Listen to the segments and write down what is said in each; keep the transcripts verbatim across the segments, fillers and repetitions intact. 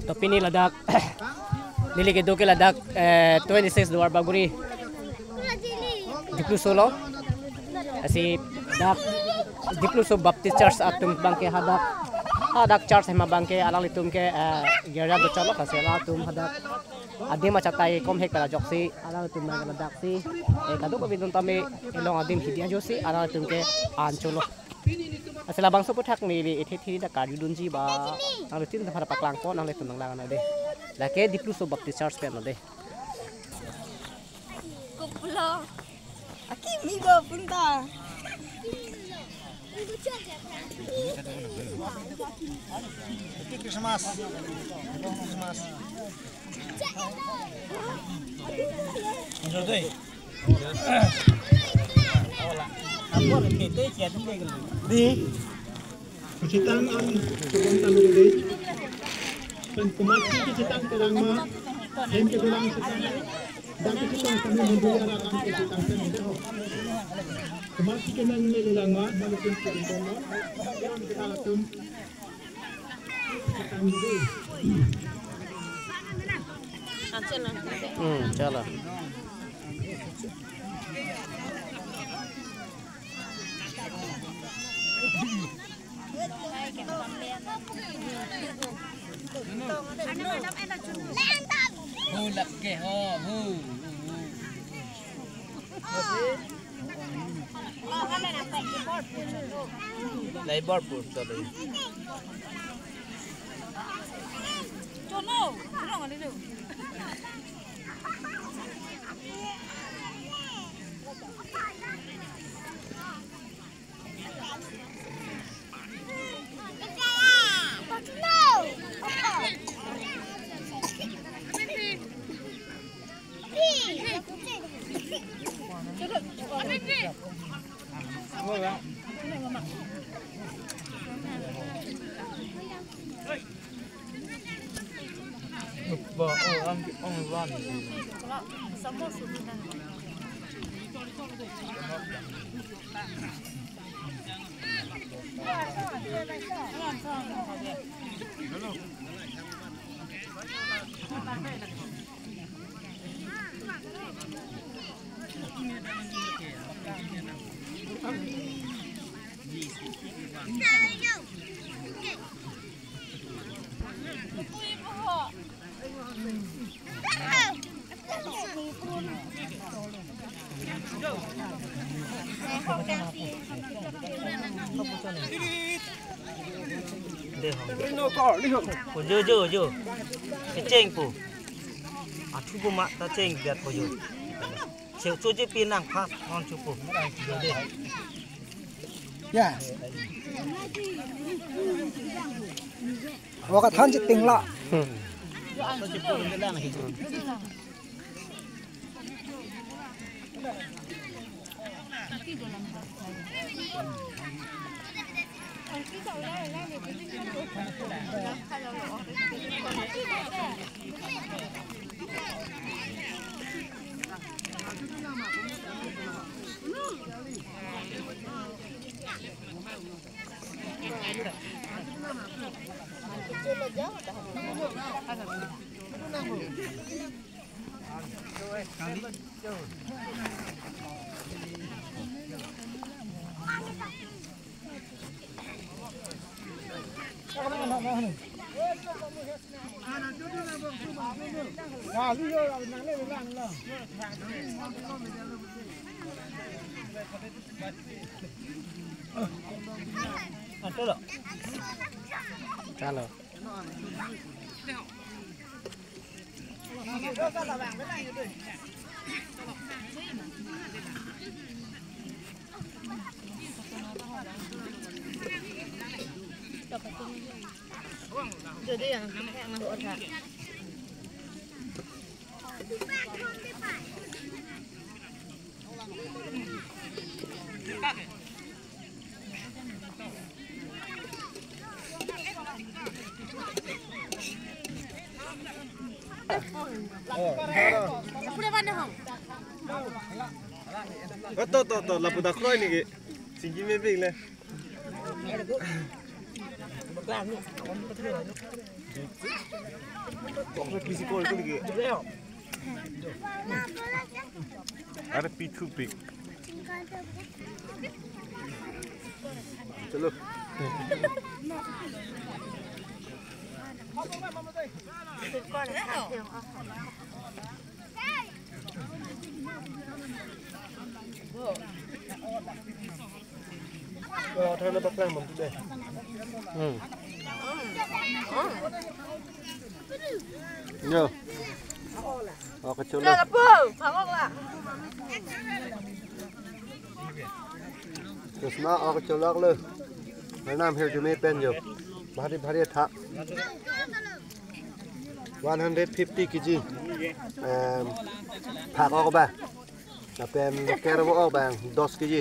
To pini ladak, neli kedo ke ladak, eh, twenty-six Duar Bagori, Dipluso lo. Lasi dak Dipluso Baptist Church atum abangke hadak, hadak church ahem abangke alanglitum ke, eh, girja do chalo, lasi alangtum hadak adim achatai komhek pen ajoksi alangtum abang ladaksi, eh, kadokave atum tame elong adim hidi ajoksi alangtum ke an cholo. Lasi labangso aphuthak neli ethe thiri ta karjudunji ba, nanglitum ta phara paklangpo, nanglitum nanglang ano de. Lake Dipluso Baptist Church pen ano de. Koplo. Aki mi go punta. Happy Christmas. Christmas. Enjoy day. Di. Kachetong an, kachetong an di. Pen komatsi kachetong kelang ma, hem kelang chetong. Dak kachetong kami mundu ya, dak kachetong kami mundu. Komatsi kenanglelang ma, malu pun pun pun ma. Yang kita atum. Hmm, chala. Ho lak ke ho, ho, ho, ho. Laibor pur to dei. Ojo, ojo, ojo. Kecheng po. Athu po ma ta cheng biat po jo. Cheu cho je pinang phas on chupo. Ya. Wakat han chiting la. Chalo. To, to, to, lapu dak kroi ni ke. Singki me bing le. अरे पीछू पीक। चलो। Hmm. Yo. Okay, cholo. Cholo po, phangok la. Chosma, okay, cholok lo. Arnam hirjume pen yo. Bhari bhari tha. One hundred fifty K G. Em, phak ok ba. Lapen ker bo ok ba, dos K G.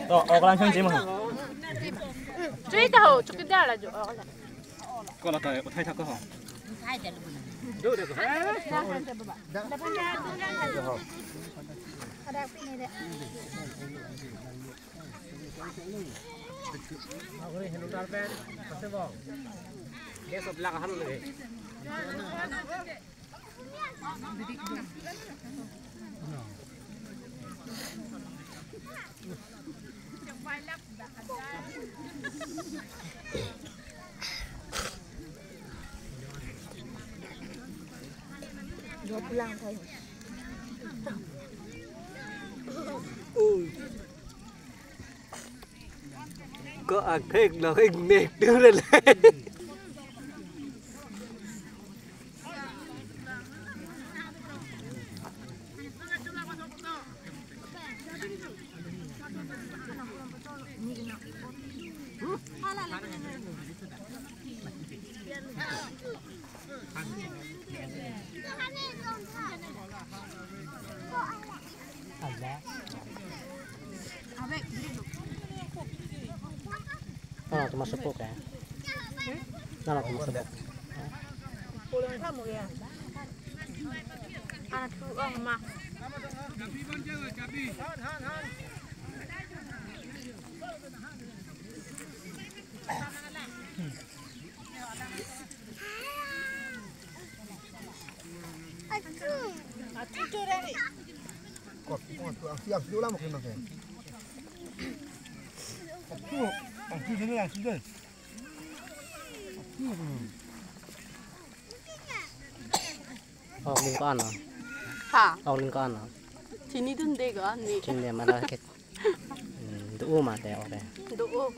To, ok lang sing sing mo. Chui ta ho, chukidar la jo. Ok la. Ko la ta, uthai thak ko ho. Do de ko. Ko akthek lo, ik mek tu le le. Nana tuma sepuk ya? Nana tuma sepuk. Kot, kot, tu aksi, aksi ulam makin makin. Aksi, aksi sini, aksi deh. Aksi, hmm. Oh, ling ko-an na? Ha? Oh, ling ko-an na? Chinidunde ko, ni. Chinide mara ke. Hmm, do-o mate, okay. Do-o.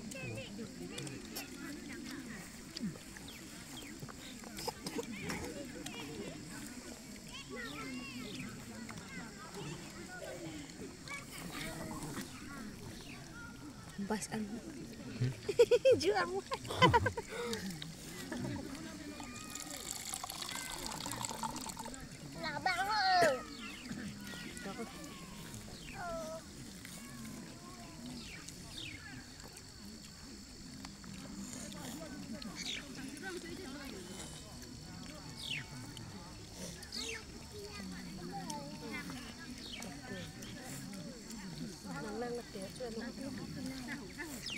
Bas an. Ju an.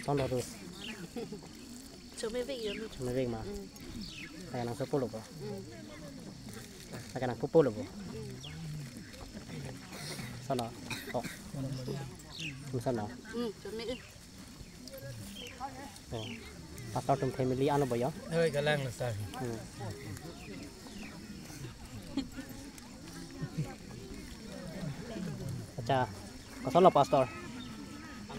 Ton do dus. Chome vek yo. Chome vek ma. Mm. Lake nangsopo lo bo. Mm. Lake nangpupo lo bo. Mm. Sono. Oh. Sono. Mm, chome. Oh. Pastor atum family ano bo yo? Oi, kalang lo sir. Hmm. Acha, koson lo pastor?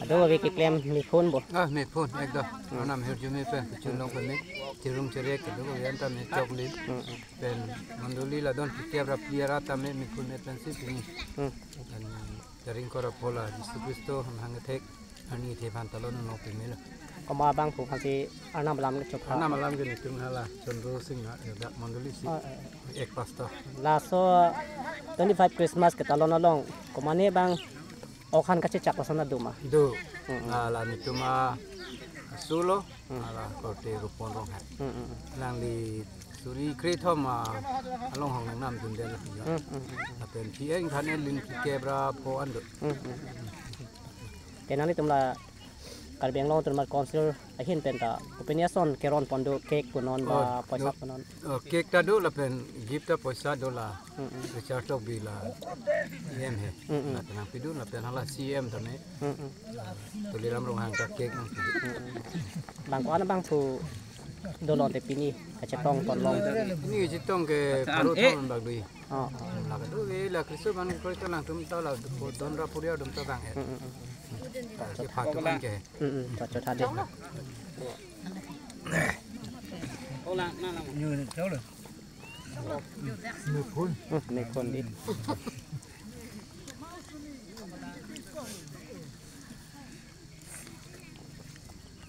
Ado ave keklem mephun bo? Ah, mephun, ekdom. Hmm. Arnam hirjume pen, chunlong pen me, chirung chirek, ado ave anta me choklim. Hmm, hmm. Pen mondoli la don kikep ra pli ra ta me mephun me pensi pini. Hmm. Pen jaring kora pola, Jisu Kristo, ham hang thek. Arni the phan talon no pimelo. Komat abang pu phan si Arnam alam ke chopha. Arnam alam ke netum hala Chandru Singh, ah, dak mondoli si. Oh, eh, eh. Ek pastor. Laso twenty-five Christmas ke talon along. Komat ne bang ok han kachechak koson do ma? Do. Mm, mm. Hala netum a sulo. Mm. Hala korte Rupon Ronghang. Mm, mm, mm. Alangli suri krethom along hong nangnam dundel. Mm, mm, mm. Lapen P N khan elin kikep ra po an do. Mm, mm, mm. Te nanglitum la Karbi Anglong Autonomous Council ahin pen ta kopine ason keron pon do, cake punon ba Oh, poisa no. Punon. Oh, cake ta do lapen gift ta poisa do la. Mm-mm. Richard Tokbi la E M he. Mm-mm. La tenang pidu lapen hala C M tame. Mm-mm. Tuliram Ronghang ta cake nang pidu. Mm-mm. Bang ko-an abang pu dolon te pini kachetong ponlong. Pini kachetong ke pharo thom bak dui. Oh, oh. La kedo ke la Kristo ban Kristo nangtum ta la don ra puri atum ta bang he. Mm, mm, mm. Ke phatum an ke. Mm, mm. Chot, chot, hadi. Hmm, ne khon di.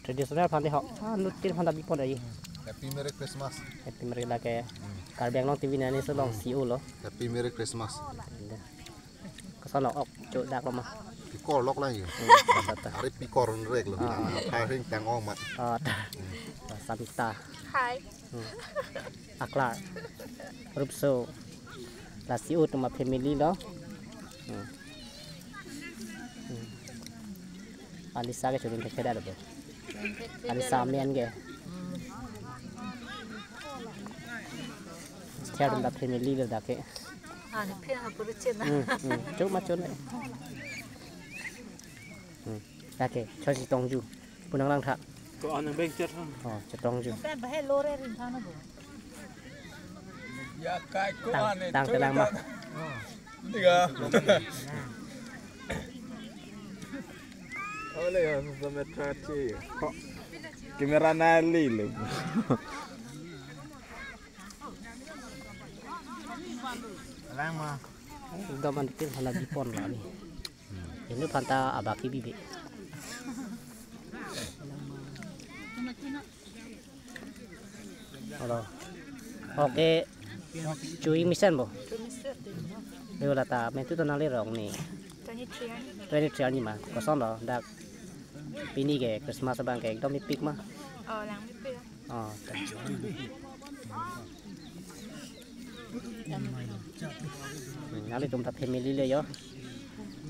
Traditional aphan de ho. Ah, nutin aphan ta bipon ayi. Happy Merry Christmas. Happy Merry lake. Hmm. Karbi Anglong T V nani so along Hmm. C E O lo. Happy Merry Christmas. Koson lo, ok cho dak lo ma. Pikor lok lang yo. Hmm, ta, ta, ta. Are pikor rek lo. Ah. Hai ring tang ong mat. Ah, ta. Hmm. Samita. Hi. Hmm. Aklar. Rupso. La C E O atum a family lo. Hmm. Hmm. Alisa ke chulun thekthedetlo. Alisa amen ke. Sther atum ta family lo dak ke. Ah, ne phe ha puru chen na. Hmm, hmm. Chok ma chon. Hmm. Dak ke, chosi tongju. Pu nanglang tha. Ko-an nang beng chet ha. Oh, chetongju. Kan bahai lore ring thang na bo. Ya kai ko Tang, ane tang thui telang ta. Ma. Diga. Ole ya, sa me tra chi. Camera na li le. Lang ma. Ekdom an pil hala bipon la ni. Inut aphan ta abak kebibe. Olo. Ok. Chui mesen bo. Yo lata metu to nangli rong ni. Twenty-three ani. Twenty-three ani ma. Koson lo dak pini ke Christmas abang ke ekdom mepik ma. Oh, lang mepik. Oh, ta. Hmm, nanglitum ta family le yo.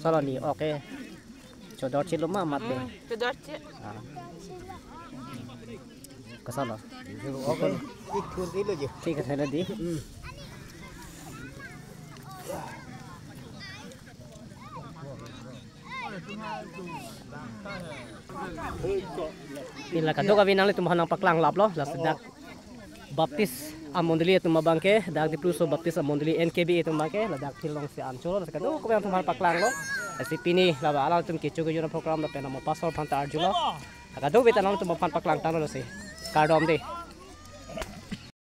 Solo ni, ok. Chodor chelo ma mat de. Hmm, chodor che. Ah. Koson lo. Ok. Thik thun di lo je. Thik thun di. Hmm. Pini la kadokave nanglitum aphan nangpaklang laplo, laso dak Baptist amondoli atum abang ke, dak Dipluso Baptist amondoli N K B atum abang ke, ladak field along si anchot, laso kadokave atum aphan paklanglo. Lasi pini laba alangtum kecho kejun program lapen amo pastor aphan ta arjulo. Kadokave ta nanglitum aphan paklang tanglo lasi. Kardom de.